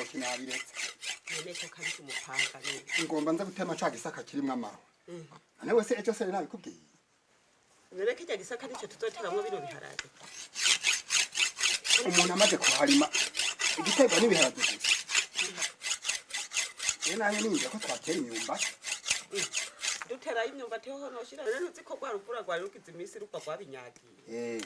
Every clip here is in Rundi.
ibitoki nabiretse. None ko kabisa umupanga nyene. Ngomba nza gutema ca gisaka kirimwo amahwa. None wese ejo se nabikubwiye. None kirya gisaka nico tuzoteramwo bino biharage. Umuntu amaze kuharima igiterwa n'ibiharage gusa. Rero nayo ninjira ko twatera imyumbati. Duterayo imyumbati hoho noshira. Rero ntuzi ko rwa ruvura rwari rugize iminsi rugwa rwabinyagiye.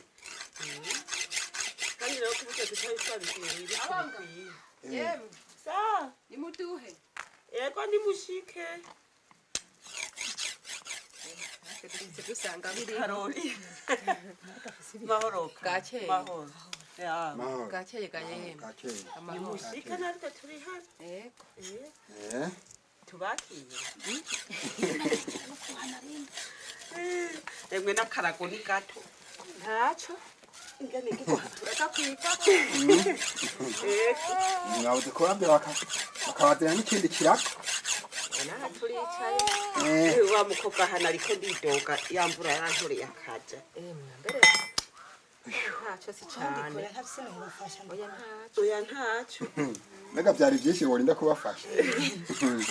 Kandi rero kuburyo tutari twabishingiye ibiti bikwiye. Yemwe. Sa. Nimuduhe. Yego nimushike. Dusanga biri. Karoli. Mahoro. Bwakeye. Mahoro. Ya. Bwakeye ga yemwe. Bwakeye. Nimushike natwe turi hano. Yego. Tubakiye. Emwe n'akarago ni gato. Ntaco. Ingene ngiko Tureka kwiga. Mwabuze kurabya bakabazanira n'ikindi kirago. Naha turicaye. Wa mukobwa hano ariko ndidoga yamvura yankoreye akaja. Emwe mbere. Ntaco si cane. Oya ntaco. Oya ntaco. Mbega vyari vyinshi worinda kubafasha.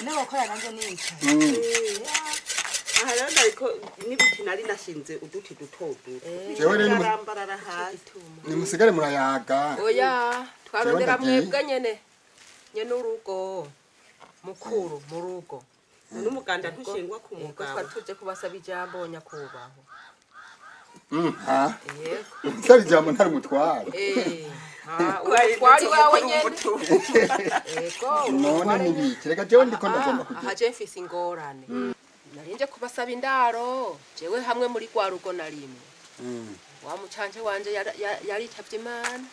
Nabakora nanje nicaye. Aha rero nariko n'ibiti nari nashinze uduti duto duto. Jewe rero Ndarambarara hasi. nimusigare murayaga. Oya twarondera ndagiye. mwebwe nyene. Nyene urugo. Mukuru mu rugo. N'umuganda ntushingwa ku Yego mugabo. twari tuje kubasaba ijambo nyakubahwa. Ha. Yego. Nsaba ijambo ntari umutware. Umutwari wawe nyene. Yego. None umutware nyene. nibiki reka jewe ndiko ndagomba kugira. Aha je mfise ingorane. Narinje kubasaba indaro. Jewe hamwe muri rwa rugo narimwe. Wa mucanje wanje yaritavye Imana.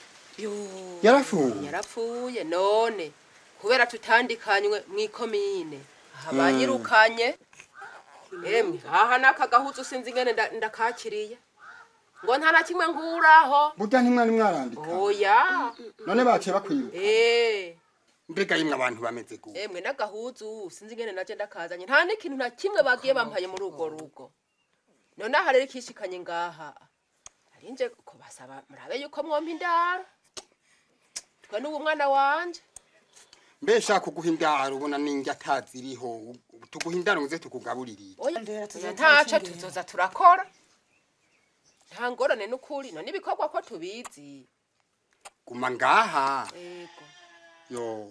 Yarapfuye. Yarapfuye none kubera tutandikanywe mw'ikomine. Aha banyirukanye. Emwe aha naka gahuzu sinzi ingene ndakakiriye. Ngo nta na kimwe nkuraho. Burya ntimwari mwarandika. Oya. None baciye bakwiruka. Mbega yimwe abantu bameze gute. Emwe n'agahuzu sinzi ingene naje ndakazanye. Nta n'ikintu na kimwe bagiye bampaye muri urwo rugo. None aha rero ikishikanye ngaha. Narinje kubasaba murabe yuko mwompa indaro. Twe n'ubu mwana wanje. Mbe shaka kuguha indaro ubona ninjye ataziriho. Tuguha indaro ngo tukugaburire. Oya ntaco tuzoza turakora. Nta ngorane n'ukuri none ibikorwa ko tubizi. Guma ngaha. Yego. Yo.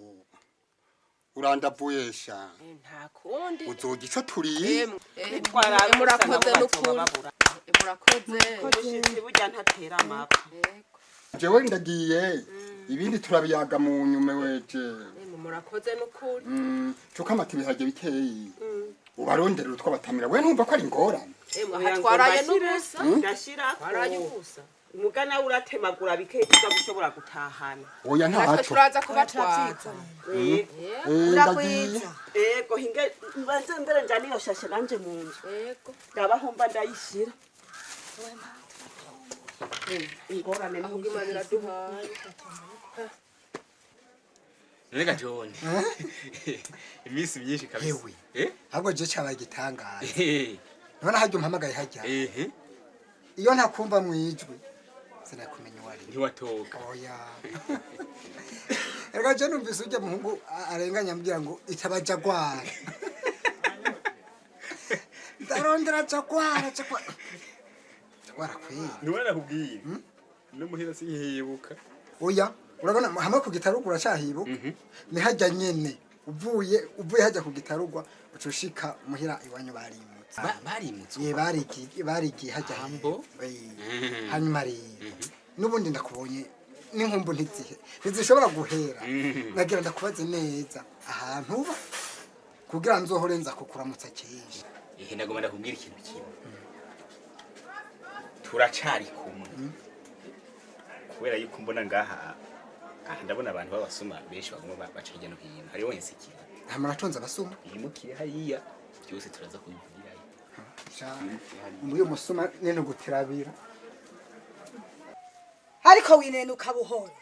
Urandavuyesha. Nta kundi. Uzoga ico turiye. Emwe murakoze n'ukuri. Murakoze. Umushitsi burya ntatera amapfa. Jewe ndagiye. Ibindi turabiyaga mu nyume weje. Emwe murakoze n'ukuri. Cukamata ibiharage bikeyi. Ubarondera utwo batamira. We ntumva ko ari ingorane. Emwe aha twaraye n'ubusa. Ndashira. Twaraye ubusa. Umugana uratemagura bikeyi tuza gushobora gutahana. Oya Natwe ntaco. turaza kubatwaza. Ndagiye. Ego hinge mbanze mbere njane iyo shashe nanje mu nzu. Yego. Ndabahomba ndayishira. Ingorane Ahubwo Imana iraduhaye. Rega John. Iminsi myinshi kabisa. Yewe. Ahubwo je cabaye igitangaza. None harya umpamagaye harya. Iyo ntakumva mwijwi sinakumenya uwari. Ntiwatoka. Oya. Erega je numvise urya muhungu arenganya ambwira ngo itaba jagwara. Ndarondera jagwara jagwara. Jagwara kwiye. Ntiwanakubwiye. No muhira sinkiyibuka. Oya, urabona hamwe ku gitarugura cyahibuka. Ni hajya nyene uvuye hajya ku gitarugwa ucushika muhira iwanyu barimutse. Barimutse. Ye barigiye hajya Hambo. Hanyuma rero nubundi ndakubonye n'inkumbu ntizihe ntizishobora guhera. Nagira ndakubaze neza ahantu uba kugira nzohore nza kukuramutsa kenshi. Ehe ndagomba ndakubwira ikintu kimwe. Turacari kumwe. Kubera yuko mbona ngaha aha ndabona abantu b'abasuma benshi baguma baca hirya no hino. Hariho insikira. Aha muratonze abasuma. Yimukiye hariya byose turaza kubivugirayo. Muri uyu musuma nene gutirabira. Ariko winenuka buhoro.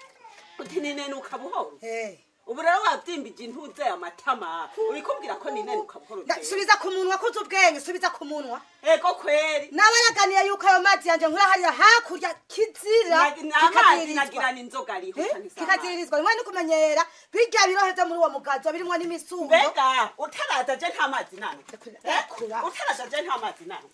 Uti ninenuka buhoro? Eh. Ubu rero wabyimvye. wavyimbije intuze amatama urikumbwira ko ninenuka buhoro jewe. Subiza ku munwa kuzi ubwenge, subiza ku munwa. Ego kweri. Nabaraganiye yuko ayo mazi yanje nkura hariya hakurya kizira Amazi nagira n'inzoga ariho Eh? canke se amazi. Kikazirizwa rimwe no kumenyera birya birohe vyo muri uwo mugazo birimwo n'imisundo. Mbega utaraza je nta mazi nanywa. Rekura. Utaraza je nta mazi nanywa.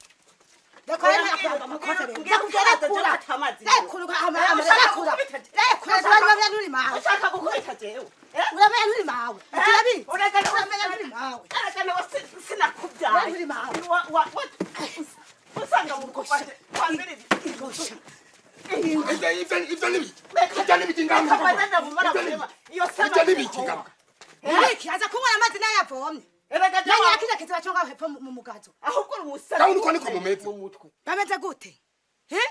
Ushaka gukubita jewe? Uramenya nturi mawe, urabizi, uramenya nturi mawe. Erega nawe sinakubyaye. Nturi mawe. Usanga mu rugo kwa mbere. Ivyo nibiki? Ivyo nibiki ngaha mu rugo rwanje? Ivyo nibiki ngaha? Iki aza kunywa amazi n'ayavomye. Erega jewe Nanyira kirya kiziba co ngaho hepfo mu mugazo. Ahubwo uri umusazi. Kandi uko niko mumeze. Mu mutwe. Bameze gute? Eh?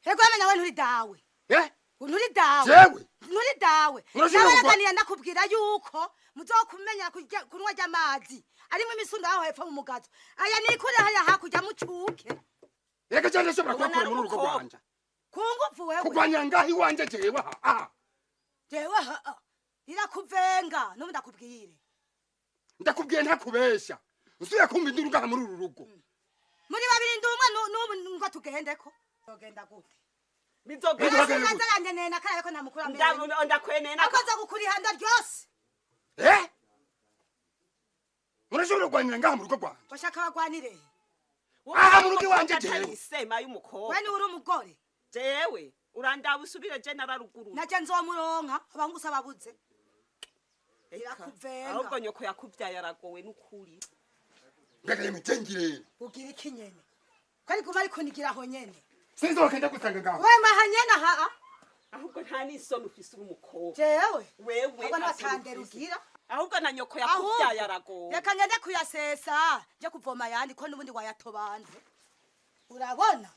Ego wamenya we nturi dawe. Eh? Nturi dawe. Jewe? Nturi dawe. Urashobora kugwa- Nabaraganiye ndakubwira yuko muzokumenya kunywa ry'amazi arimo imisundo aho hepfo mu mugazo. Aya nikure hariya hakurya mucuke. Reka je ndashobora Ubona kubakura ari muri uru rugo umukobwa. rwanje. Ku nguvu wewe. Kurwanya ngaha iwanje jewe aha. Aha. Jewe ha. Irakuvenga n'ubu ndakubwire. Ndakubwiye ntakubesha. Nsuye kumva induru ngaha muri uru rugo. Muri babiri ndi umwe n'ubu ngo tugendeko. Tugenda gute? Bizogenda. Bizogenda gute? Sinazaranje nena karabe ko ntamukura mbere. Ndakwenena. Akoza gukurihanda ryose. Eh? Murashobora kurwanira ngaha mu rugo rwanje? Bashaka bagwanire. Aha mu rugo iwanje jewe. Atari isema y'umukobwa. We ni uri umugore. Jewe urandaba usubire je nararuguru. Naje nzomuronka abahungu sababuze. Irakuvenga. Ahubwo nyoko yakubyaye aragowe n'ukuri. Mbega yemwe jengire. Ugira iki nyene? Ko ari kuba ariko nigira aho nyene. Sinzokenda gusanga ngaho. We maha nyene aha. Ahubwo nta n'isoni ufise uri umukobwa. Jewe. Wewe Ahubwo nta soni n'abatandera ufise. ugira. Ahubwo na nyoko Ahubwo, yakubyaye aragowe. Reka ngende kuyasesa nje kuvoma ayandi ko n'ubundi wayatobanze. Urabona?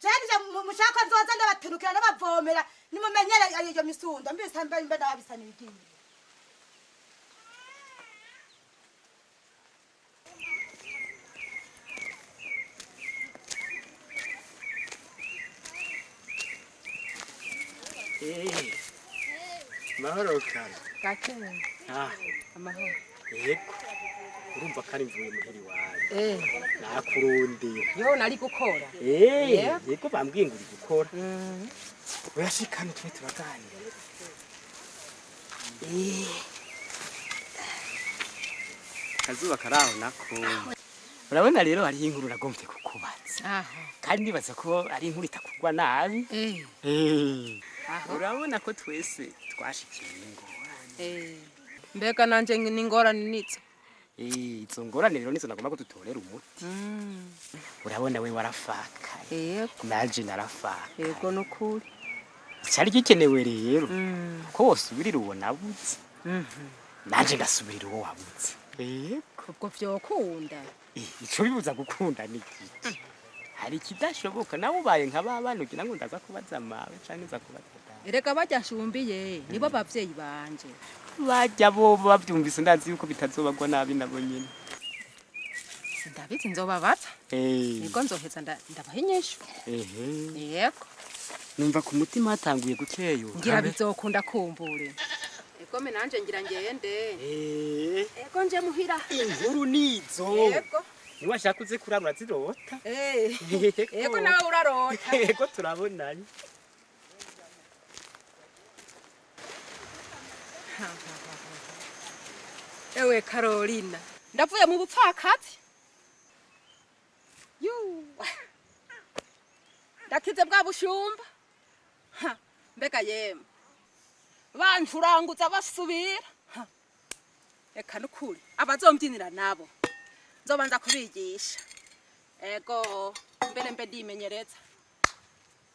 Jewe mushaka nzoza ndabatenukira ndabavomera nimumenyere iyo misundo mbisa mbe mbe ndababisa nibigiye. Eh. Mahoro kare. Gakeye. Ah, Amahoro. yego. Urumva ko ari mvuye muheri wawe. Eh. Nakurondera. Yo nari gukora. Eh, Yego. yego bambwiye ngo uri gukora. Urashikana tube turaganira. Eh. Kazuba karaho nako. Urabona rero hariho inkuru nagombye kukubaza. Aha. Kandi nibaza ko ari inkuru itakugwa nabi. Eh. Eh. Aho. Urabona ko twese twashikiye ingorane. Eh. Mbega nanje ni ingorane nitso. Eh, izo ngorane rero nizo nagomba ko dutorera umuti. Urabona we warafakaye. Yego. Nanje narafakaye. Yego nukuri. Cyari gikenewe rero ko wosubirira uwo nabuze. Nanje ngasubirira uwo wabuze. Yego. Ubwo vyokunda. Eh, ico bibuza gukunda ni iki? Hari ikidashoboka nawe ubaye nka ba bana ugira ngo ndaza kubaza mawe canke nza kubaza data. Erega barya shumbiye nibo bavyeyi banje. Bajya bo bavyumvise ndazi yuko bitazobagwa nabi nabo nyene. Ndabizi nzobabaza. Eh. Nibwo nzoheza ndabaha inyishu. Ehe. Yego. Numva ku mutima hatanguye gukeyuka. Ngira bizokunda kumbure. Ego me nanje ngira ngende. Eh. Ego nje muhira. Inkuru nizo. Yego. Niwashaka uze kurara urazirota. Eh. Yego nawe urarota. Yego turabonanye. Ewe Carolina, ndavuye mu bupfakazi. Yu. Ndakize bwa bushumba. Ha, mbega yemwe. Bancuranguza basubira. Ha. Eka nukuri abazombyinira nabo. Nzobanza kubigisha. Ego, mbere mbe ndimenyereza.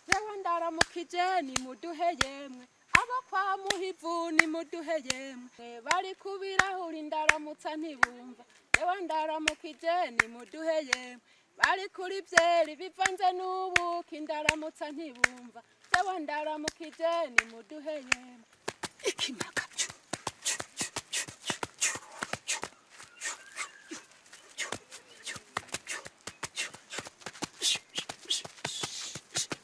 Yewe ndaramukije ni muduhe yemwe. Abo kwa muhivu ni muduhe yemwe. Bari kubirahuri ndaramutsa ntibumva. Yewe ndaramukije ni muduhe yemwe. Bari kuri byeri bivanze n'ubuki ndaramutsa ntibumva. Yewe ndaramukije ni muduhe yemwe. Ikimaka cu cu cu cu cu cu cu cu cu cu cu.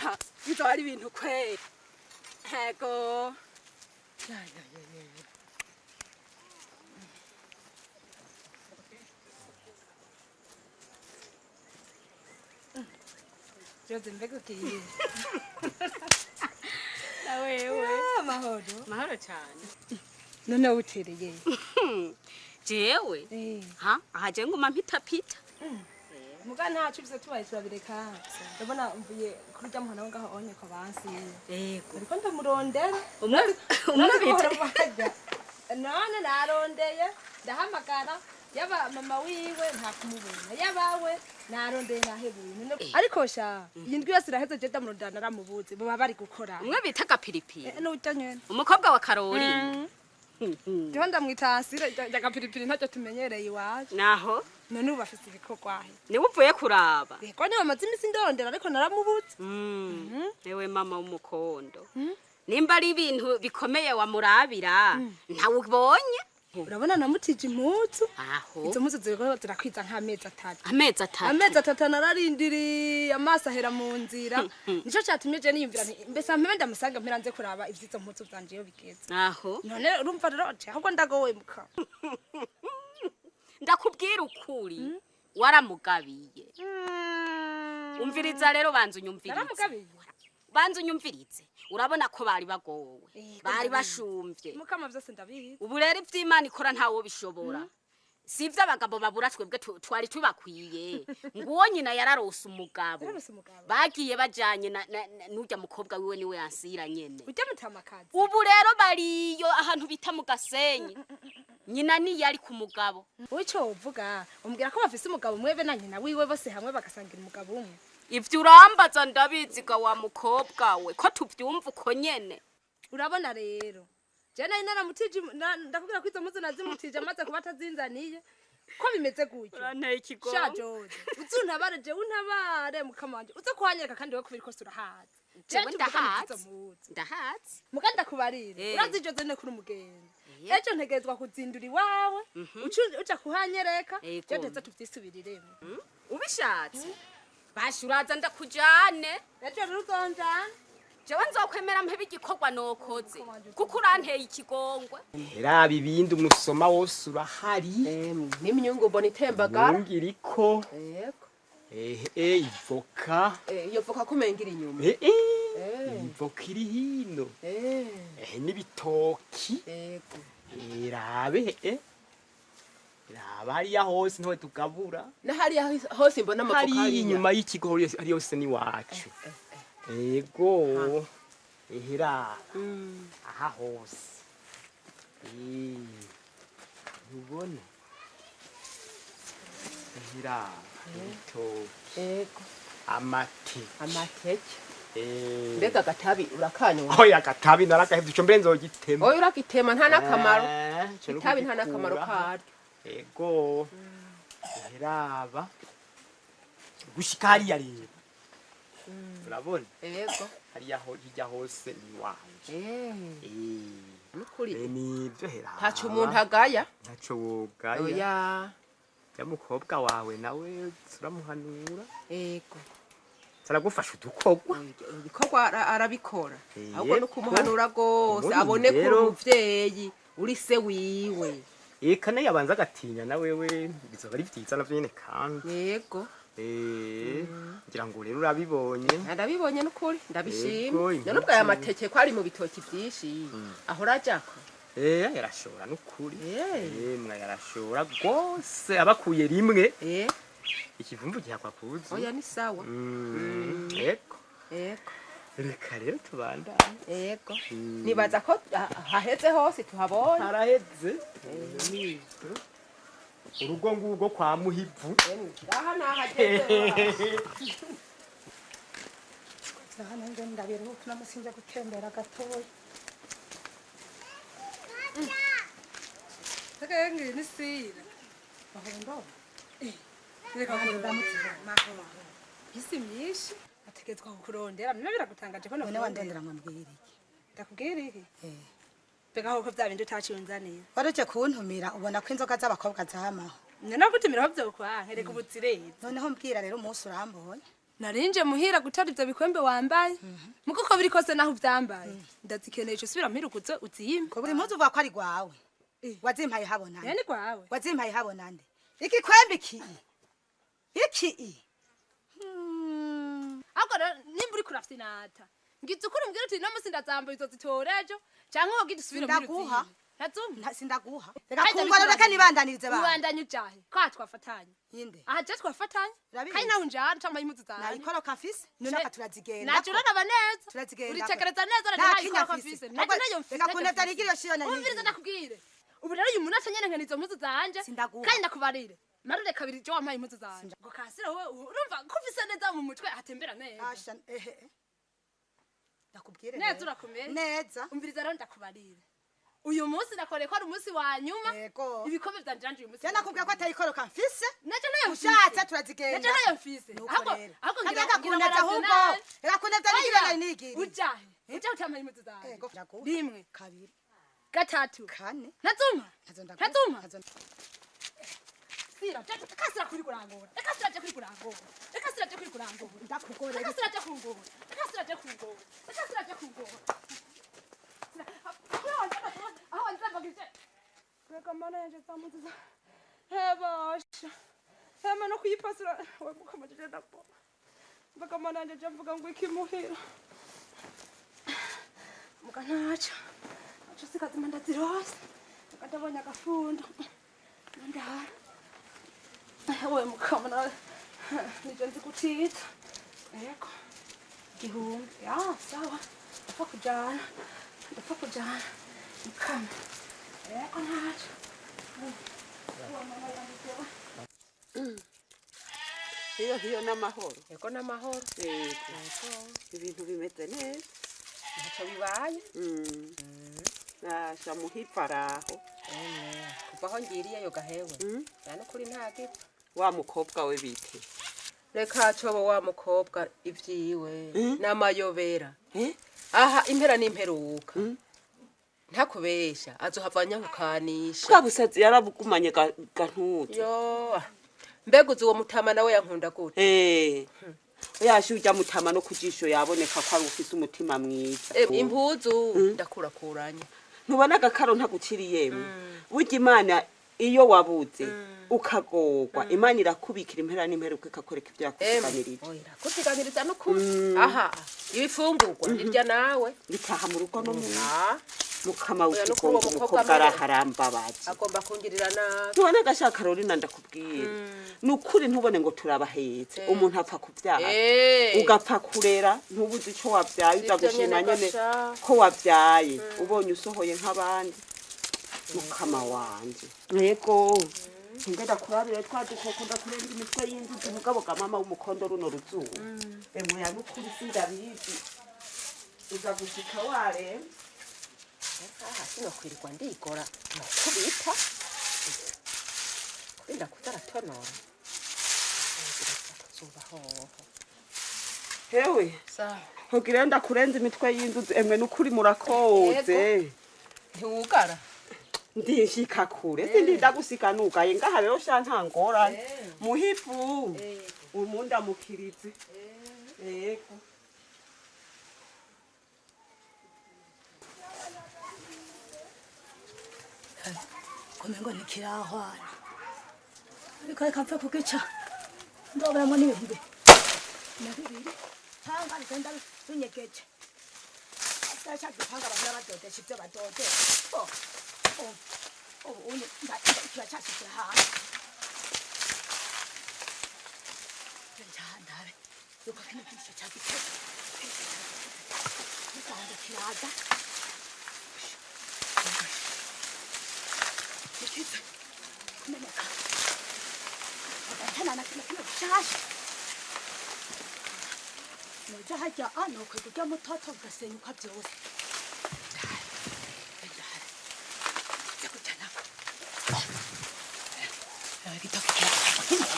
Ha, bizoba ari ibintu kweri. Ego. Ya, ya, ya, ya. Jose mbega ugiye. Na wewe. Amahoro. Mahoro cyane. None utereye. Jewe? Ha? Aha je nguma mpita pita. Muga ntaco ivyo tubaye turabireka. Ndabona mvuye kuri rya muhana ngaho onye ko bansi. Yego. Ariko ndamurondera. Umwe bita. None narondeye ndahamagara yaba mama wiwe nta kumubona yabawe narondeye nahebuye. Ariko sha iyi ndwi yose iraheze je ndamurondera naramubuze baba bari gukora. Umwe bita gapiripiri. N'urya nyene. Umukobwa wa Karori. Ndiho ndamwita Ansire rya gapiripiri ntacyo tumenyereye iwacu. Naho none ubu bafise ibikorwa he? Niwe uvuye kuraba. Yego niwe maze imisi ndondera ariko naramubuze. Ewe mama w'umukondo. Nimba ari ibintu bikomeye wamurabira ntawe ubonye. Urabona namutije impuzu. Aho. Izo mpuzu ziriko zirakwiza nk'amezi atatu. Amezi atatu. Amezi atatu nararindiriye amaso ahera mu nzira. Nico catumye je niyumvira nti mbese mpebe ndamusanga mpera nze kuraba ivyizo mpuzu vyanje iyo bigeze. Aho. None urumva rero je ahubwo ndagowe muka. Ndakubwira ukuri waramugabiye. Umviriza rero banza unyumvirize. Naramugabiye. Banza unyumvirize. Urabona ko bari bagowe. Bari bashumvye. Mukama vyose ndabizi. Ubu rero ivy'Imana ikora ntawo bishobora. Si ivyo abagabo babura twebwe twari tubakwiye. Nguwo nyina yararose umugabo. Bagiye bajanye n'urya mukobwa wiwe niwe Ansira nyene. Urya mutamakazi. Ubu rero bariyo ahantu bita mu Gasenyi. Nyina ni yari ku mugabo. Uco uvuga umbwira ko bafise umugabo umwe be na nyina wiwe bose hamwe bagasangira umugabo umwe. Ivyo urambaza ndabiziga wa mukobwa we ko tuvyumva uko nyene. Urabona rero je nari naramutije ndakubwira ko izo mpuzu nazimutije amaze kuba atazinzaniye ko bimeze gutyo. Uranteye ikigongo. Sha Jose uzuntabare je untabare mukama wanje uze kuhanyereka kandi we kubiri kose urahazi. Jewe ndahazi. Ndahazi. Muga ndakubarira urazi Jose ne kuri umugenzi. Ejo ntegerezwa kuzindura iwawe uca kuhanyereka je ndetse tuvyisubiriremo. Ubishatse. Bashi uraza ndakujane. Ejo rero uzonjana. Jewe nzokwemera mpebe igikorwa nokoze kuko uranteye ikigongwe. Raba ibindi umusoma wose urahari. N'imyungu mbona itembagara. Imyungu Yego. Ivoka. Iyo voka kumenga iri inyuma. Ivoka iri hino. N'ibitoki. Yego. Rabe Raba hariya hose ntawe tugabura. Na hariya hose mbona amavoka hariya inyuma y'ikigo hariya hose ni wacu. Ego. Ehera. Aha hose. Ubona. Ehera. Ibitoki. Ego. Amateke. Amateke. Mbega agatabi urakanywa? Oya agatabi narakahevye ico mbere nzogitema. Oya uragitema nta nakamaro. Itabi nta nakamaro karyo. Ego. Ehera. Gushika hariya rero. Urabona? Yego. Hariya ho hirya hose ni wanje. Nukuri. Nivyo hera. Ntaco umuntu agaya. Ntaco wogaya. Oya. Ya mukobwa wawe nawe turamuhanura. Yego. Saragufasha udukorwa. Ibikorwa arabikora. Ahubwo no kumuhanura gose abone ko umuvyeyi uri se wiwe. Eka naye abanza agatinya na wewe bizoba ari vyiza navyo nyene kandi. Yego. Ngira ngo rero urabibonye. Ndabibonye nukuri ndabishima. None ubwo aya mateke ko ari mu bitoki vyinshi ahora ajako. Yarashora nukuri. Mwa yarashora gose abakuye rimwe. Ikivumvu gihakwa kuzu. Oya ni sawa. Yego. Yego. Reka rero tubandanye. Yego. Nibaza ko haheze hose tuhabonye. Haraheze. Urugo ngugo kwa Muhivu. Aha nahageze. Hano nje ndabiruhuka namusinja gutembera gatoya. Takenge ni sira. Bahondo. Reka ndamutse mahoro. Isi myinshi ategetswa kukurondera none biragutangaje ko none wandondera nkambwira iki? Ndakubwira iki? Mbega koko vya bindi utacunzaniye. Waruje kuntumira ubona ko inzoga z'abakobwa zamaho. None nagutumira aho vyokwanka reka ubuzireze. Noneho mbwira rero umunsi urambonye. Narinje muhira gutara ivyo bikwembe wambaye. Muko ko biri kose naho uvyambaye. Ndazikeneye ico subira muhira ukuze uziyime. Ko buri mpuzu uvuga ko ari gwawe. Wazimpaye habona nde? Yani gwawe. Wazimpaye habona nde? Igikwembe iki? Iki? Ahubwo rero nimba uriko urafinata. Ngize ukuri umbwira uti no musi ndazambaye uzozitorejo canke wogira usubire muhira Sindaguha. uziyime. Ntazumva. Sindaguha. Reka kungora reka nibandanirize ba. Ubandanye ujahe. Kwa twafatanye. Inde. Aha je twafatanye. Kandi naho njana canke impuzu zanje. Nayikoroka mfise. Shaka turazigenda. Naje uraraba neza. Turazigenda. Uritekereza neza Nta rero kinya nayikoroka mfise. mfise. Naje nayo mfise. Reka kunevya nigiriyo shiyo na Umviriza ndakubwire. Ubu rero uyu muntu atanyene nkana izo mpuzu zanje. Kandi ndakubarire. Marure kabiri je wampaye impuzu zanje. Ngo kasira wowe urumva ko ufise neza mu mutwe hatembera neza. Asha ehe. Ndakubwire. Neza urakomeye. Neza. Umviriza rero ndakubarire. Uyu munsi nakoreye ko ari umunsi wa nyuma. Ibikombe vyanje nanje uyu munsi. Je nakubwiye ko atayikoroka mfise. Naje nayo mfise. Ushatse turazigenda. Naje nayo mfise. Ahubwo ahubwo ngira reka kunevya ahubwo. Reka kunevya nigiriyo na nigiriye. Ujahe. Ujahe utambaye impuzu zanje. Yego. Rimwe. Kabiri. Gatatu. Kane. Ntazuma. Ntazuma. Sira, reka sira kuri kurangora. Reka sira je kuri kurangora. Reka sira je kuri kurangora. Ndakugora. Reka sira je kungora. Reka sira je kungora. Reka sira je kungora. Aho nzabagije. Reka mana yanje zamuziza. Hebasha. Hema no kuyipasira. We mukamajije ndapo. Mbaga mana yanje je mvuga ngo ikimuhira. Muga ntaco. Aco sikazima ndazirose. Ndabonye agafundo. Ndahara. Ewe mukama nawe nije nzi gutita. Yego. Igihumbi. Ya, sawa. Ndapfa kujana. Ndapfa kujana. Mukama. Yego ntaco. Hiyo hiyo n'amahoro. Yego n'amahoro. Yego. Ibintu bimeze neza. Ntaco bibaye. Nasha muhipfaraho. Kuva aho ngiriyeyo gahewe. Nta n'ukuri nta gipfa. Wa mukobwa we bite? Reka cobo wa mukobwa ivyiwe n'amayobera. Aha impera n'imperuka. Ntakubesha azohava anyahukanisha. Bwa busazi yarabugumanye gantuze. Yo. Mbega uzi uwo mutama nawe yankunda gute? Yashe ujya mutama no kujisho yaboneka ko ari ufise umutima mwiza. Impuzu ndakurakuranya. Ntubona agakaro ntaguciriyemwe. Burya Imana iyo wabuze ukagorwa Imana irakubikira impera n'imperuka ikakwereka ivyo yakuziganirije. Irakuziganiriza n'ukuri. Aha ibifungurwa nirya nawe. Bitaha mu rugo no mu mukama Oya, n'ukuri uwo w'ikigongo mukobwa umukobwa araharambabaje. Agomba kungirira nabi. Ntubona agashaka Carolina ndakubwira. Nukuri ntubone ngo turabahetse. Umuntu apfa kuvyara. Ugapfa kurera ntubuze ico wavyaye uza Sivyo gushima nyene nyene gasha. ko wavyaye. Ubonye usohoye nk'abandi. Mukama wanje. Yego. Ngenda kurabira twa dukoko ndakurenga imitwe y'inzuzi mugabo ga mama w'umukondo runo ruzuba. Emwe ya nukuri sindabizi. Uza gushika waremba. Aha sinokwirirwa ndigora nokubita. Kurinda kutaratonora. Zuba hoho. Hewe. Sawa. Hogira ndakurenza imitwe y'inzuzi emwe nukuri murakoze. Ntiwugara. Ndishika kure sindinda gusiga nugaye ngaha rero sha nta ngorane. Muhifu. Umunda mukirize. Yego. Kumengo nikirahwana. Ariko reka mpfe kugica. Ndoberamo n'ibihumbi na bibiri. Cyangwa bigenda binyegeje. Atasha gupanga bahora badodesha ibyo badodesha. Oh. Oh. Oh, unye kiracyashyize hanze. Ndandabe. Yuko kino kintu cyagiteka. Ndandabe kiraza. Nikize. Kumeneka. Agatana na kino kino gishasha. Noja hajya ano kujya mutoto ugasenyuka byose.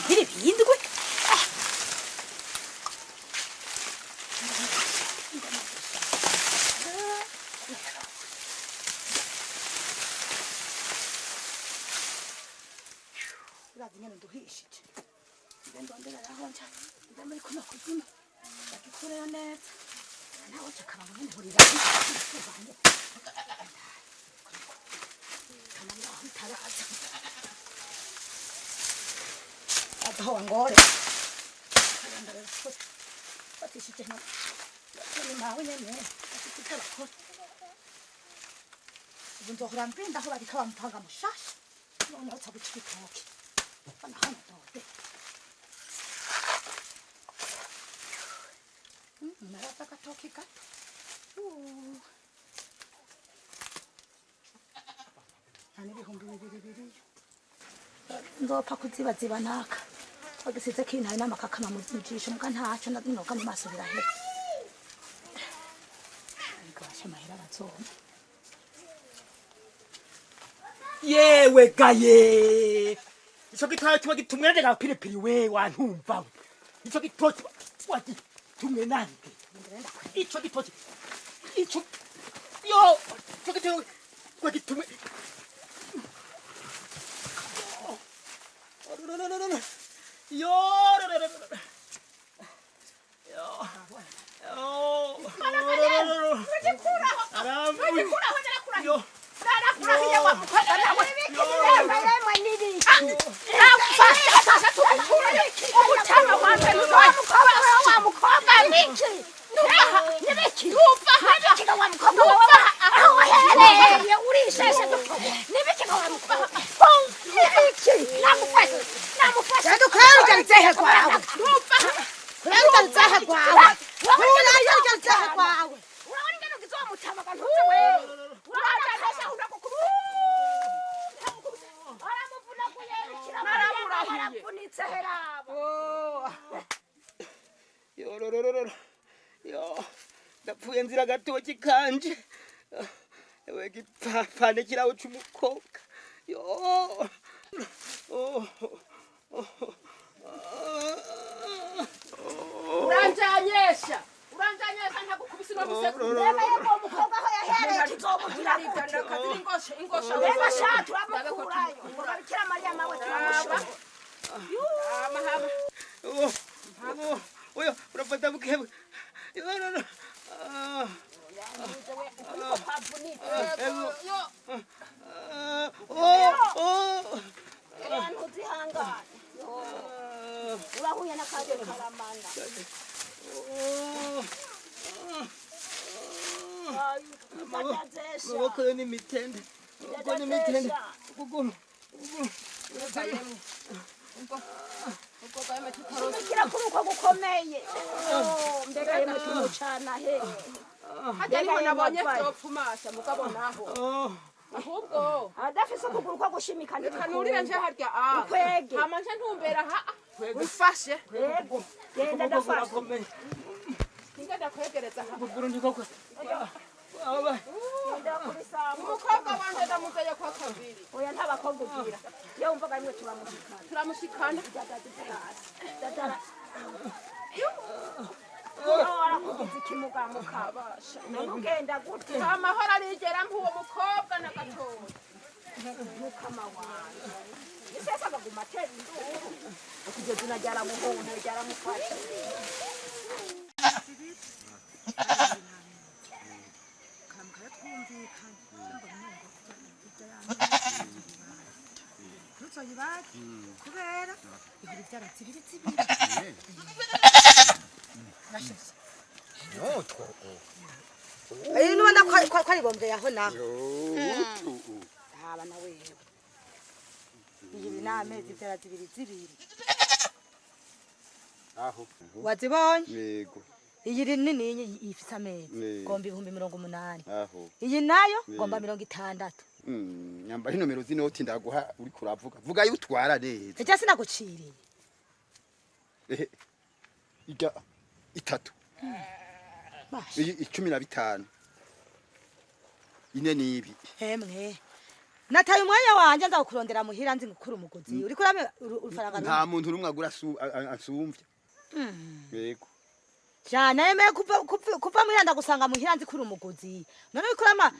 Biri bindwe. Urazi nyene nduhishije. Ndondera aho nca. Nde muri kuno kuzimu. Ndagikureyo neza. Nawe cakaba nyene hurira. Aho wangore. Batishije na. Ni mawe nyene. Batishije bakora. Ubu nzohora mpinda aho bariko bampanga mushasha. None uca guca ibitoki. Bana hano dode. Narata agatoki gato. Nta n'ibihumbi 2 biriyo. Nzopfa kuzibaziba naka. Bagisize kintaye n'amakakama mu jisho muga ntaco ninoga mu maso birahera. Ariko basha amahera bazoma. Yewe gaye. Ico gitoro kiba gitumwe nande gapiripiri we wantumva we. Ico gitoro kiba gitumwe nande. Ico gitoro ico yo ico gitoro kiba gitumwe. No no no no no. Yo no no no no. Yo. Yo. Yo. Ndapfuye nzira gatoki kanje. Ewe gipfapfane kirawo c'umukobwa. Yo. Uranjanyesha. Uranjanyesha ntagukubise no gusekura. Mbega yego umukobwa aho yahereye tuzomugira gute? Ingosha ingosha. Mbega sha turamukurayo. Ngo Bikira Mariya mawe turamushora. Amahama. Oya, urafata bukebwe. Yo no no. Urahuye n'akaje karamanda. Amaboko yo ni mitende. Amaboko ni mitende. Ukuguru. Shimikira kuri uko gukomeye. Mbega yemwe tumucana he. Hajya niho nabonye vyopfumasha mugabo naho. Ahubwo adafise ukuguru ko gushimika reka nurire nje harya a. Ukwege. Hama nje ntumbera ha. Ufashe. Yego. Genda ndafashe. Ngenda kwegereza ha. Ukuguru ndiko kwa. Umukobwa wanje ndamuzeye kwa kabiri. Oya nta bakobwa ugira. Iyo wumvaga rimwe turamushikana. Turamushikana. Dadara. Warakugize ikimuga mukabasha. None ugenda gute? Amahoro arigera mpuwo mukobwa na gatoya. Mukama wanje. Isesa agaguma atera induru. Iryo zina ryaramuhunze ryaramufashe. Kubera ihora ibyara zibiri zibiri. Ayi nubona ko ari bombe yaho naho. Haba na wewe. Iyi ni amezi ibyara zibiri zibiri. Aho. Wazibonye? Yego. Iyi nini ifise amezi gomba 80,000. Aho. Iyi nayo gomba 60. Nyamba inomero z'inoti ndaguha uri kuravuga. Vuga yutwara neza. Ejya sinaguciriye. Ijya itatu. Iyi 15. Ine nibi. Hemwe. Nataye umwanya wanje nza kukurondera muhira nzi ngukura umugozi. Uri kurame urufaranga. Nta muntu rumwe agura asumvya. Yego. Jana yemeye kuva muhira ndagusanga muhira nzi kuri umugozi. None wikurama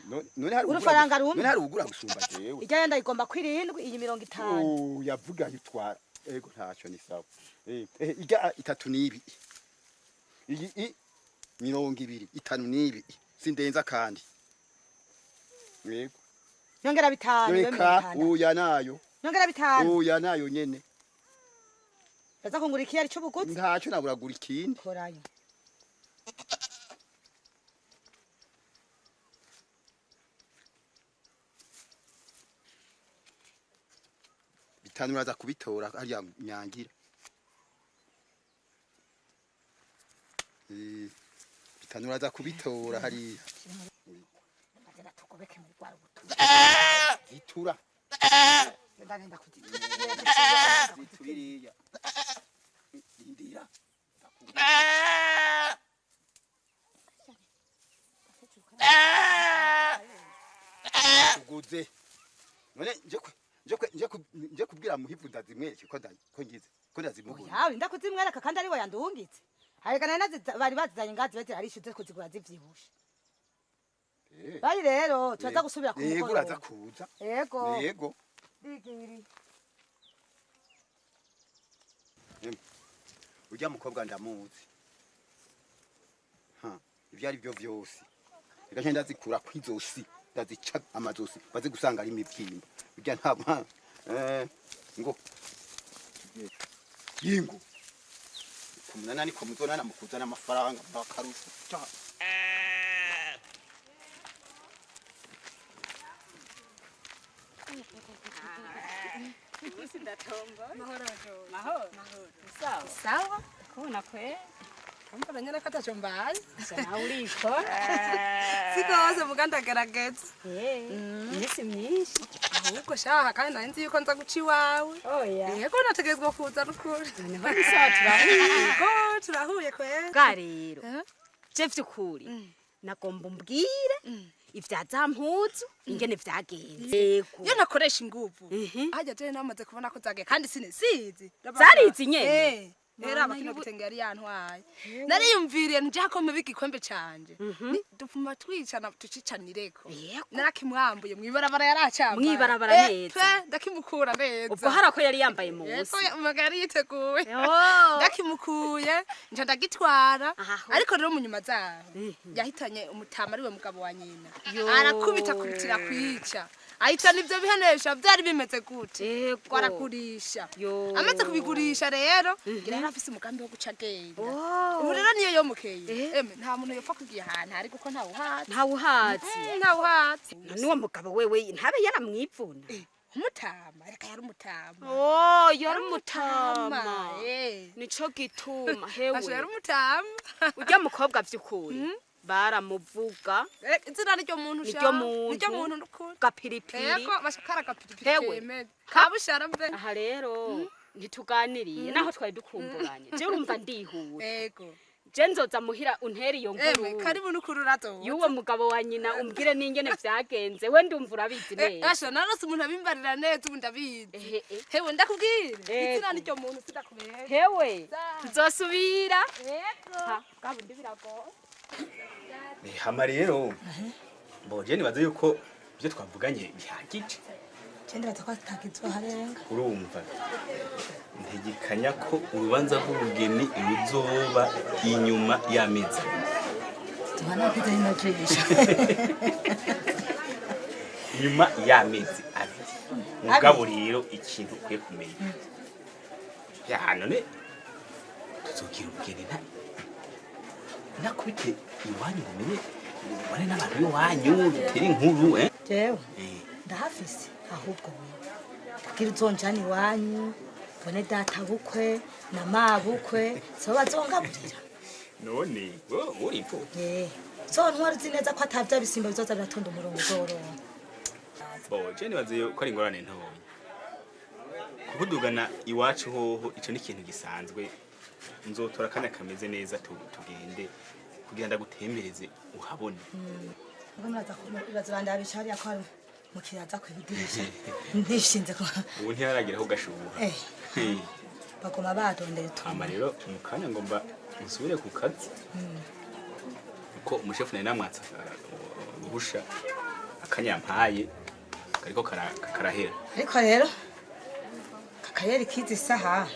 urufaranga rumwe. None hari ugura gusumba jewe. Ijya yenda igomba kwirindwi iyi 50. Oh yavuga yutwara. Ego ntaco ni sawa. Ijya 3 n'ibi. Iyi 20 5 n'ibi. Sindenza kandi. Yego. Nyongera 5. Reka uya nayo. Nyongera 5. Uya nayo nyene. Baza kungura iki ari cyo buguzi? Ntaco naburagura ikindi. Korayo. 5 uraza kubitora hariya nyangira. 5 uraza kubitora hariya. Bagera tukobeke mu rwaro butu. Zitura. Ndagenda kuzitura. Zituririya. Lindira. Uguze. None nje kubwira muhivu ndazimwereke ko ngize ko ndazimugura. Yawe ndakuzimwereka kandi ari we yandungitse. Hareka nazi bari bazizanye ngazi bazira arishuze kuzigura zivyibushe. Bari rero turaza gusubira ku mugoroba. Yego uraza kuza. Yego. Yego. Digiri. Ujya mukobwa ndamuzi. Ha, ivyo ari byo vyose. Reka nje ndazikura kwizosi, ndazica amazosi, baze gusanga ari imivyimba. Ujya nta ngo yingo. Kumunana niko muzonana mukuzana amafaranga bakarusha. Mahoro. Sawa. Sawa. Kubona kwe. Umva nyana kata chombazi. Sana uriko. Siko wose muganda gerageza. Imisi myinshi. Ahubwo shaha kandi nari nzi yuko nza guca iwawe. Oya. Yego nategerezwa kuza n'ukuri. Noneho ni sawa turahuye. Yego turahuye kwe. Bwa rero. Je vy'ukuri. Nagomba umbwire ivya za mpuzu ingene vyagenze. Yego. Iyo nakoresha inguvu. Hajya je namaze kubona ko zagiye kandi sinisizi. Zarizi nyene. Era abakino gitenge yari yantwaye. Nariyumviriye nje hakome bigikombe canje. Dupfuma twicana tucicanireko. Narakimwambuye mwibarabara yaracambaye. Mwibarabara neza. Ndakimukura neza. Ubwo harako yari yambaye munsi. Yego umugari yiteguye. Ndakimukuye nje ndagitwara. Ariko rero mu nyuma zaho yahitanye umutama ariwe mugabo wa nyina. Arakubita kubitira kwica. Ahitana ivyo bihenesha byari bimeze gute. Twarakurisha. Amaze kubigurisha rero ngira yarafise umugambi wo guca agenda. Ubu rero niyo yomukeye. Eme nta muntu yopfa kugiye ahantu ari kuko nta uhazi. Nta uhazi. Nta uhazi. Nuwo mugabo wewe ntabe yaramwivuna. Umutama reka yari umutama. Oh yari umutama. Nico gituma hewe. Asho yari umutama. Urya mukobwa vy'ukuri. Baramuvuga. Izina niryo muntu sha. Niryo muntu n'ukuri. Gapiripiri. Yego bashakara gapiripiri kemeze. Kabushara mbe. Aha rero ntituganiriye naho twari dukumburanye. Je urumva ndihuta. Yego. Je nzoza muhira untera iyo nkuru. Emwe karibu n'ukuri urazo. Yuwo mugabo wa nyina umbwire n'ingene vyagenze. We ndumva urabizi neza. Asha narose umuntu abimbarira neza ubu ndabizi. Hewe ndakubwire. Izina niryo muntu sidakubera. Hewe tuzosubira. Yego. Kabundi biragoye. Hama rero boje nibaze yuko ibyo twavuganye bihagije. Cende batakwa harenga. Urumva ntegekanya ko urubanza rw'ubugeni ruzoba inyuma y'amezi. Tubana kwita inajisha. Inyuma y'amezi abiri. Mugabo rero ikintu ukwiye kumenya. Ya none tuzogira ubugeni nta nakubite iwanyu mumenye ubane n'abantu b'iwanyu dutere inkuru Jewe ndahafise ahubwo wewe kugira uzonjana iwanyu mbone data bukwe na mabukwe so bazongaburira none wowe uri imfuvyi zontwara uzi neza ko atavya bisimba bizoza biratonda umurongo uzoronka. Bo je nibaze ko ari ingorane ntoya kukudugana iwacu hoho ico ni ikintu gisanzwe. Nzotora akanya kameze neza tugende kugira ndagutembereze uhabone. Muraza bandabisha hariya ko mukiraza kwidirisha ndishinze ko ubu ntiyaragira aho gashuha. Bagoma badondera utuntu. Ama rero mu kanya ngomba nsubire ku kazi kuko umushefu nari namwatsa uruhusha akanyampaye kariko karahera. Ariko rero Akayeri kizi isaha.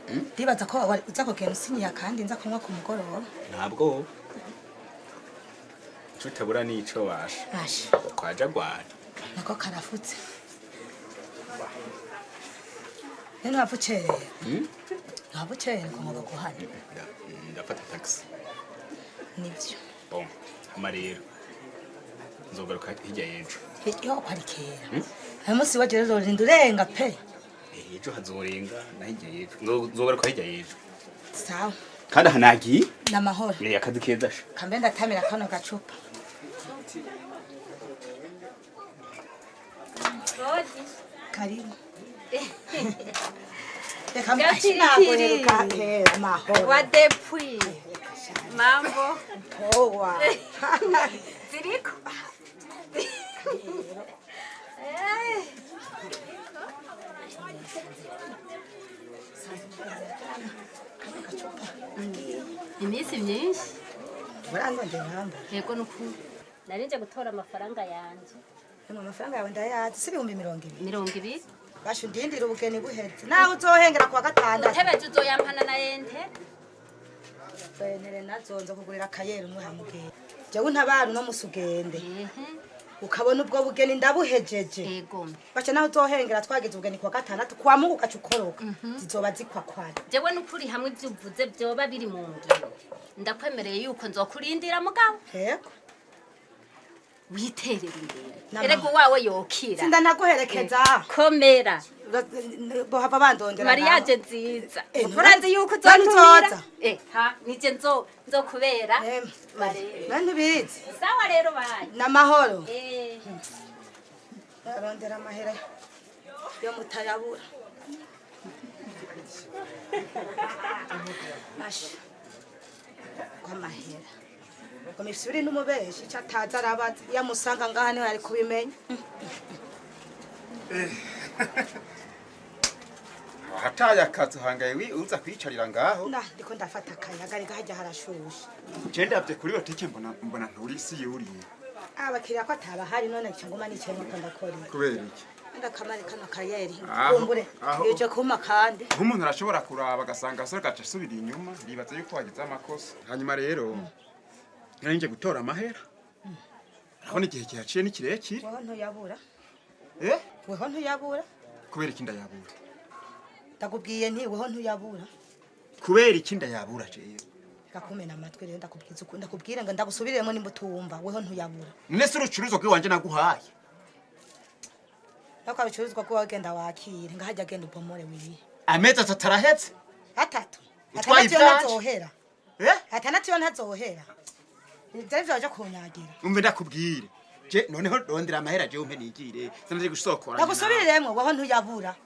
Ndibaza ko uza kugenda usinyiya kandi nza kunywa ku mugoroba. Ntabwo. Ico utabura nico basha. Basha. Kwaja gwara. Nako karafutse. None wavucereye? Wavucereye ngo ngoba guhana. Ndafata taxi. Nivyo. Bon, hama rero nzogaruka hirya y'ejo. Yo kwarikera. Ayo musi waje rero rinda urenga pe. Ejo hazorenga na hirya y'ejo. Nzogaruka hirya y'ejo. Sawa. Kandi aha nagiye. Namahoro. Ni akazi keza sha. Kambe ndatamira kano gacupa. Karibu. Reka mbaheruka kera amahoro. Wa depuis. Mambo. Poa. Ziriko. Iminsi myinshi. Urangondera namba. Yego nukuri. Narinje gutora amafaranga yanje. Amafaranga yawe ndayazi si 20,000. 20. Basho ndindira ubugeni buheze. Nawe uzohengera kuwa gatandatu. Utebeje uzoyampana na ente. Benere nazonza kugurira akayeri umwe hamugende. Jewe ntabara no musugende. Ukabona ubwo bugeni ndabuhejeje. Yego. Basho nawe uzohengera twagize ubugeni kuwa gatandatu kwa Mungu ukacukoroka. Zizoba zikwakwara. Jewe nukuri hamwe ivyuvuze byoba biri mu ngiro. Ndakwemereye yuko nzokurindira mugabo. Yego. Witerera imbere. Erego wawe yokira. Sinda naguherekeza. Komera. Bohava bandondera. Mariage nziza. Uranzi yuko uzotumira. Ha, nije nzokubera. Nani bizi? Sawa rero bayi. Namahoro. Arondera amahera yo mutayabura. Asha. Kwamahera. Komifuri n'umubeshi cataza arabaza yamusanga ngaha niho ari kubimenya. Hataye akazi hangaye wi uza kwicarira ngaho. Na ndiko ndafata akayaga rega hajya harashushe. Je ndavye kuri botike mbona nturi si yuriye. Abakiriya ko atabahari none cyangwa nicaye muko ndakora. Kubera iki? Ndakamare kano kayeri. Kumbure. Yeje kuma kandi. Nk'umuntu arashobora kuraba agasanga asore gaca asubira inyuma nibaza yuko wagize amakosa. Hanyuma rero nanje gutora amahera. Urabona igihe kihaciye ni kirekire. Weho ntuyabura. Eh? Weho ntuyabura. Kubera iki ndayabura? Ndakubwiye nti weho ntuyabura. Kubera iki ndayabura jewe? Gakumena amatwi rero ndakubwiza uko ndakubwira ngo ndagusubiremo nimba utumva weho ntuyabura. Nese urucuruzwa rw'iwanje naguhaye. Nako abicuruzwa ko wagenda wakire ngahajya agenda upomore wiye. Amezi atatu arahetse? Atatu. Atandatu yo ntazohera. Eh? Atandatu yo ntazohera. Ivyo vyaje kunyagira. Umve ndakubwire. Je noneho rondera amahera je umpe nigire. Sinaje gusokora. Ndagusubiriremwo weho ntuyabura.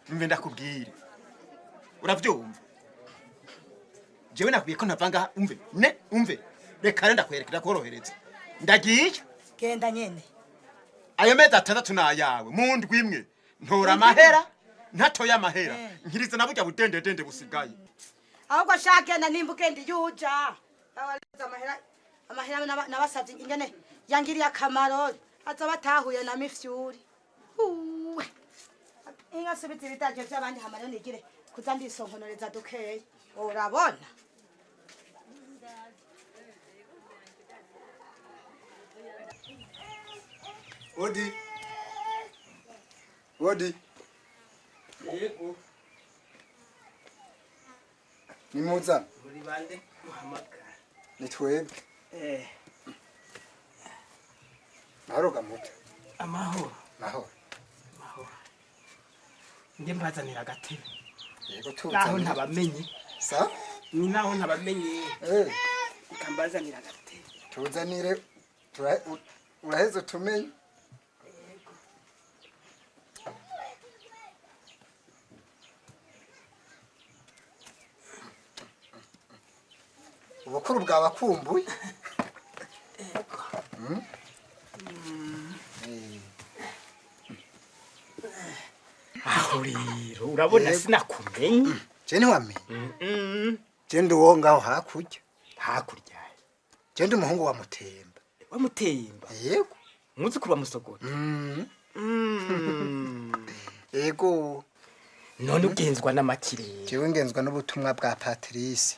Umve ndakubwire. Uravyumva? Jewe nakubwiye ko ntavanga umve. Ne umve. Reka rero ndakwerekera korohereza. Ndagiye. Genda nyene. Ayo mezi atandatu nayawe mu ndwi imwe ntora amahera ntatoye amahera nkiriza naburya budendedende busigaye. Ahubwo shagenda nimba ugenda yuja. Abaza amahera amahera nabasavye ingene yangiriye akamaro aza batahuye na mifyuri. Uwe. Inga subiza ibitaje by'abandi hamara nigire kuza ndisonkonoreza dukeye. Urabona? Odi. Odi. Yego. Nimuza. Muri bande muhamagara. Ni twebwe. Eh. Mahoro gamuta. Amahoro. Mahoro. Mahoro. Nge mbazanira agatebe. Yego tuza. Naho ntabamenye. Sa? Ni naho ntabamenye. Eh. Kambazanira agatebe. Tuzanire uraheze utumenye. Ubukuru bwabakumbuye. Aho rero urabona sinakumenye. Je ntiwamenye. Je ndi uwo ngaho hakurya. Hakurya. Je ndi umuhungu wa Mutemba. Wa Mutemba? Yego. Mwuzukuru wa Musogota. Yego. None ugenzwa n'amakirere? Jewe ngenzwa n'ubutumwa bwa Patrice.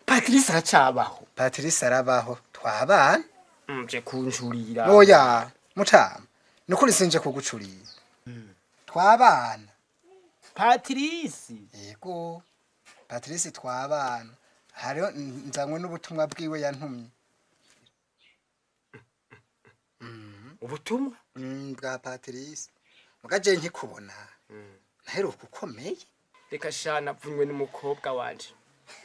Patrice aracabaho? Patrice arabaho, twabana. Nje kunjurira. Oya, mutama. Nukuri sinje kugucurira. Twabana. Patrice. Yego. Patrice twabana. Hariho nzanywe n'ubutumwa bwiwe yantumye. Ubutumwa? Bwa Patrice. Mugaje nkikubona. Naheruka ukomeye. Reka shana apfunywe n'umukobwa wanje.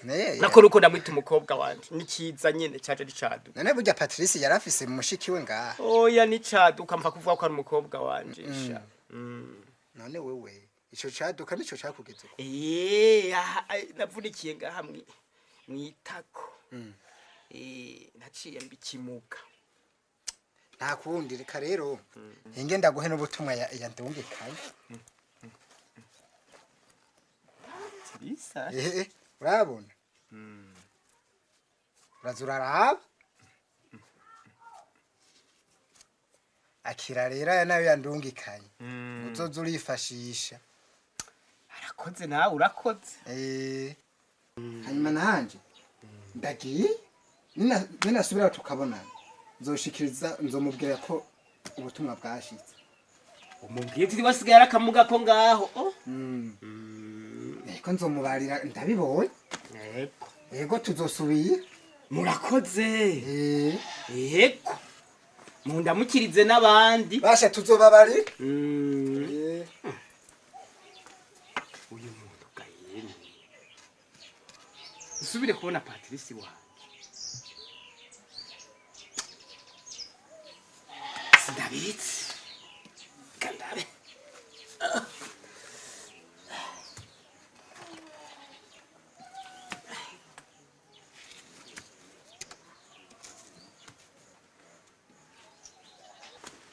Ne. Nakora uko ndamwita umukobwa wanje. Nikiza nyene caje ricaduka. None burya Patrice yarafise mushiki we ngaha. Oya nicaduka mva kuvuga ko ari umukobwa wanje sha. None wewe ico caduka nico cakugeze uko? Navunikiye ngaha mwitako. Naciye mbikimuka. Nta kundi reka rero. Inge ndaguhe n'ubutumwa yandungikanye. Patrice. Urabona? Uraza uraraba? Akira rero aya nayo yandungikanye. Uzoza urifashisha. Arakoze nawe urakoze. Hanyuma nanje ndagiye ninasubira tukabonana. Nzoshikiriza nzomubwira ko ubutumwa bwashitse. Umubwiye ati wasigaye arakamuga ko ngaho. Eko nzomubarira ndabibonye. Yego. Yego tuzosubira. Murakoze. Yego. Mundamukirize n'abandi. Basha tuzobabarira. Uyu muntu gayene. Usubire kubona Patrice wanje. Sindabitse. Kandabe.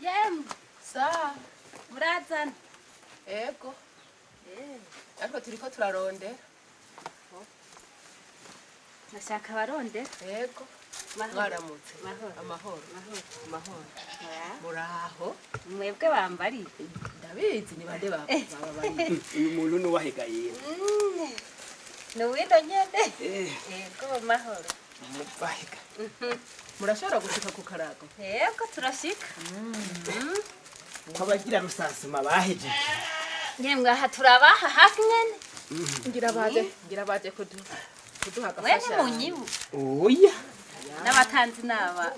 Yemwe. Sa. Murazana. Ego. Ariko turiko turarondera. Nashaka barondera. Ego. Mwaramutse. Amahoro. Amahoro. Muraho. Mwebwe bambariye. Ndabizi ni bande bababariye. Uyu muntu ni uwahegaye. Ni uwino nyene. Ego mahoro. Muvahega. Murashobora gushika ku karago? Yego turashika. Ko abagira rusasuma bahejeje. Yemwe aha turabaha hafi nyene. Ngira baje kuduha agafasha. Mwene munyibu. Oya. N'abatanzi naba.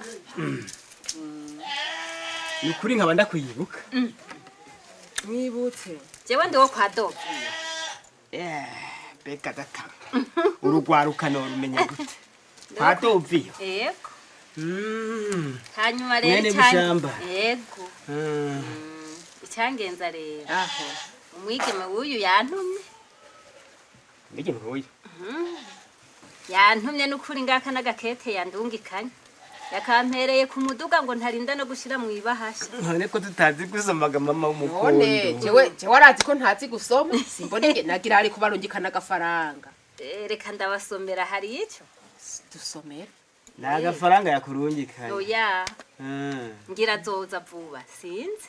Ni ukuri nkaba ndakwibuka. Mwibutse. Jewe ndi wo kwa Doviyo. Beka data. Urugwaruka no rumenya gute? Kwa Doviyo. Yego. Hanyuma rero Mwene Bushamba. Yego. Icyangenza rero. Aho. Umwigeme w'uyu yantumye. Umwigeme w'uyu? Yantumye n'ukuri ngaka n'agakete yandungikanye. Yakampereye ku muduga ngo ntarinda no gushira mu ibahasha. None ko tutazi gusomaga mama w'umukondo. None jewe warazi ko ntazi gusoma? Simbona inge nagira ari kubarungikana agafaranga. Reka ndabasomera hari ico. Dusomera. Ni agafaranga yakurungikanye. Oya. Ngira azoza vuba sinzi.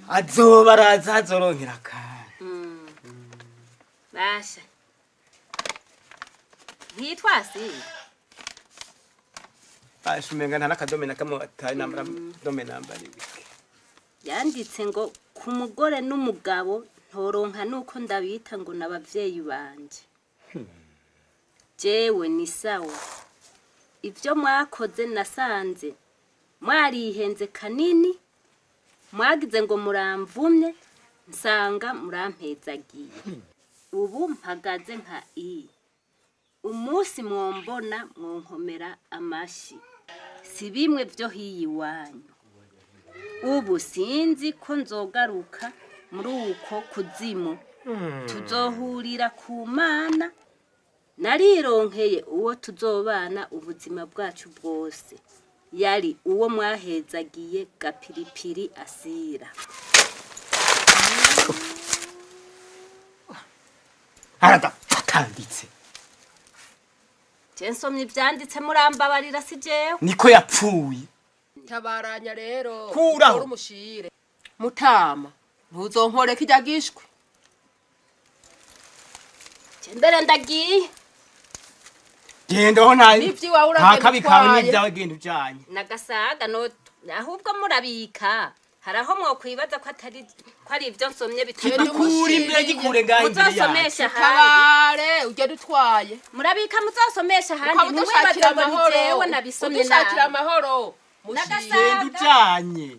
Azoba araza azoronkera akanya. Basha. Ntitwasi. Basha umenga nta n'akadome na kamwe atari nambara dome nambara ibiki. Yanditse ngo ku mugore n'umugabo ntoronka nuko ndabita ngo n'abavyeyi banje. Jewe ni sawa. Ivyo mwakoze nasanze mwarihenze kanini, mwagize ngo muramvumye nsanga murampezagiye. Ubu mpagaze nka i. Umunsi mwombona mwonkomera amashi. Si bimwe vyo hiyi wanyu. Ubu sinzi ko nzogaruka muri uko kuzimu. Tuzohurira ku Mana. Narironkeye uwo tuzobana ubuzima bwacu bwose. Yari uwo mwahezagiye Gapiripiri asira. Aradapfakanditse. Je nsomye ivyanditse murambabarira si jewe. Niko yapfuye. Tabaranya rero. Kuraho. Umushire. Mutama. Ntuzonkore kijya gishwe. Mbere ndagiye. Genda ho nta N'ivyiwawe uragenda nta kabi kawe utwaye. n'ibyawe genda ujanye. Nagasaga no ahubwo murabika. Haraho mwokwibaza ko atari ko ari ibyo nsomye bitari Gikure imbere, gikure ngaho imbere yacu. Muzosomesha ahandi. Tabare ugenda utwaye. Murabika muzosomesha ahandi. Ukaba udushakira Ntimwibaze ngo ni amahoro. jewe nabisomye Udushakira nabi. amahoro. Nagasaga. Genda ujanye.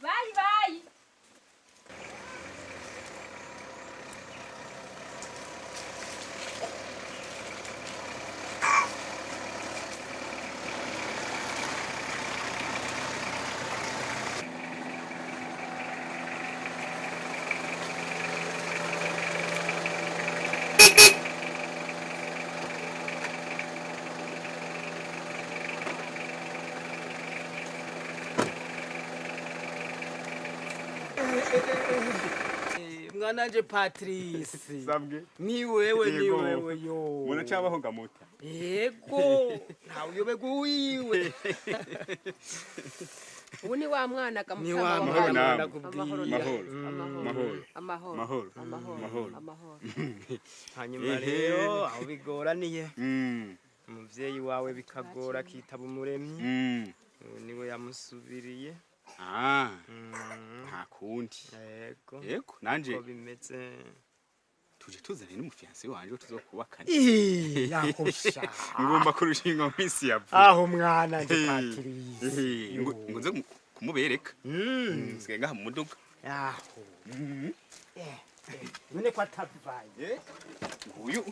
Bayi bayi. Mwananje Patrice. Sabwe. Ni wewe ni Yego. wewe yo. Muracabaho gamuta. Yego, ntawe uyoberwa uwiwe. Ubu ni wa mwana Ni wa gamutama. Mahoro mwana namwe. ndakubwiye. Mahoro. Amahoro. Mahoro. Amahoro. Mahoro. Amahoro. Mahoro. Amahoro. Hanyuma Ehe. rero aho bigoraniye Mm. umuvyeyi wawe bikagora akitaba umuremyi. Mm. Ubu niwe yamusubiriye. Ah. Nta kundi. Yego. Yego, nanje Uko bimeze. tuje tuzane n'umufiyanse wanje tuzokubakana. Ih, yakosha. Ngomba kurushinga mu minsi ya vuba. Aho mwana nje Patrice. Eh, ngo ngo nze kumubereka. Nsigaye ngaha mu muduga. Aho. None ko atavaye. Nguyu.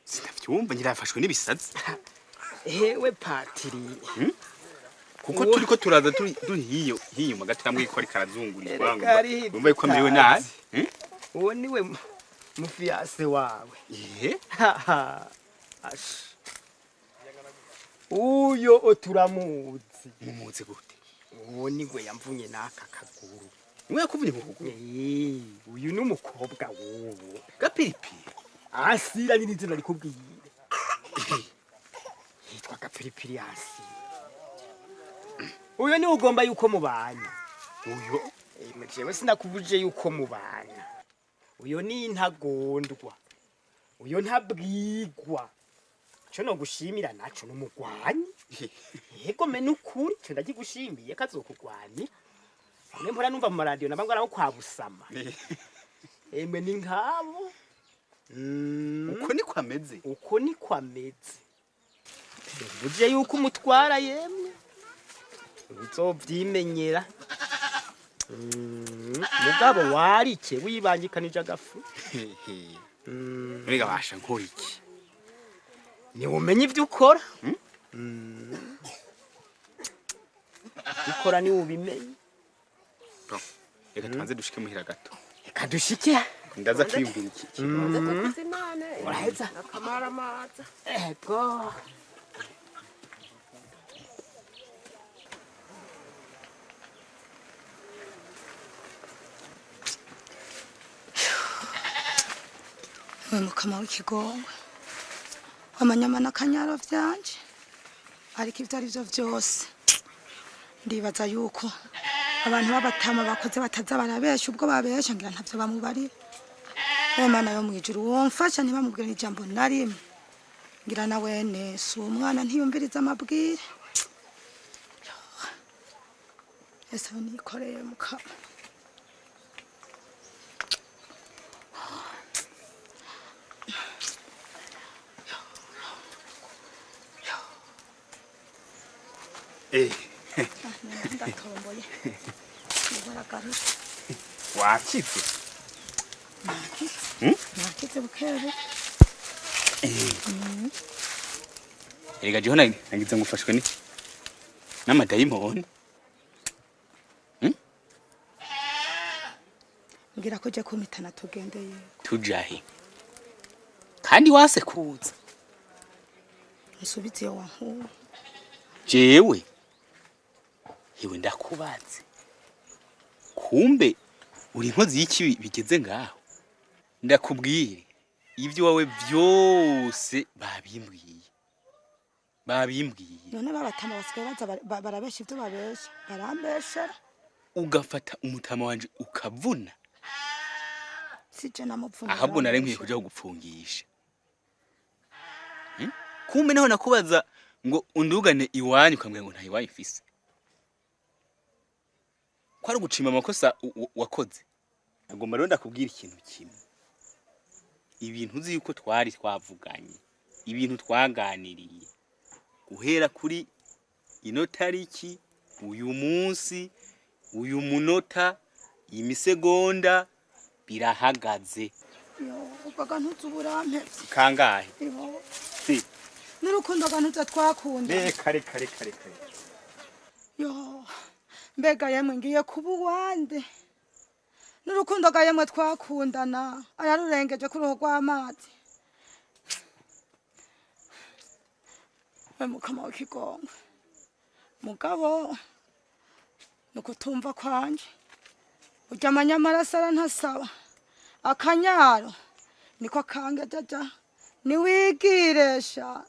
Sinavyumva nyirafashwe n'ibisazi. Ewe Patiri. Kuko turiko turaza turi turi hiyo hinyuma gato yambwiye ko ariko arazungurirwa Erega ari ngo yuko amerewe nabi. Uwo niwe mufiyase wawe. Ehe. Ash. Uyo oturamuzi. Mumuzi gute? Uwo niwe yamvunye n'aka kaguru. Niwe yakuvunye ku kuguru? Eh, uyu ni umukobwa w'uwo. Gapiripiri. Asira ni izina rikubwiye. Yitwa Gapiripiri Asira. Uyo niwe ugomba yuko mubana. Uyo? Jewe sinakubuje yuko mubana. Uyo ni intagondwa. Uyo ntabwigwa. Ico nogushimira naco n'umugwanyi. Yego me nukuri ico ndakigushimiye kazokugwanira. Bamwe mpora numva mu maradiyo nabangwa nabo kwa Busama. Emwe ni nkabo. Uko niko ameze. Uko niko ameze. Buje yuko umutwara yemwe. Uzovyimenyera. Mugabo warike wibangikanije agafu. Mbega basha nkora iki? Ni umenye ivyo ukora. Ukora ni ubimenye. Bon, reka tubanze dushike muhira gato. Reka dushike. Ndaza kwiyumvira iki. Uraheza. Akamaramaza. Ego. We mukama w'ikigongwe amanyama n'akanyaro vyanje, ariko ivyo ari vyo vyose ndibaza yuko abantu b'abatama bakoze bataza barabesha, ubwo babesha ngira ntavyo bamubarira. We Mana yo mw'ijuru womfasha ntibamubwire n'ijambo na rimwe, ngira na wene si umwana ntiyumviriza amabwire. Ese nikoreye mukama. Eh, Ndatomboye. Ndabaragarutse. wakize. Nakize. Nakize bukebu. Eh. Erega jeho nagize ngo ufashwe n'iki? N'amadayimoni. Mbwira ko uje kumpitana tugende yego. Tujahe. Kandi wasekuza. Nsubize iyo wankuye. Jewe hewe ndakubaze, kumbe uri inkozi y'ikibi bigeze ngaho? Ndakubwire, ibyo wawe byose babimbwiye, babimbwiye. None babatama basigaye baza barabesha ibyo babesha, barambeshera. Ugafata umutama wanje ukavuna. Sije namuvuna. Ahubwo nari nkwiye kuja kugupfungisha. Kumbe naho nakubaza ngo undugane iwanyu, ukambwira ngo nta iwanyu ufise, ko ari ugucima amakosa wakoze. Agomba rero ndakubwira ikintu kimwe: ibintu uzi yuko twari twavuganye, ibintu twaganiriye guhera kuri ino tariki, uyu munsi, uyu munota, imisegonda, birahagaze. Yo, ubwo ntuzi uburampevye. Kangahe? Ibo. Si. N'urukundo gantuze twakunda. Reka, reka, reka, reka. Yo, mbega yemwe, ngiye kuba uwande? N'urukundo ga yemwe twakundana ararurengeje ku ruhu rw'amazi. We mukama w'ikigongwe, mugabo ni ukutumva kwanje. Urya amanyamaraso arantasaba akanyaro niko kangejeja niwigiresha.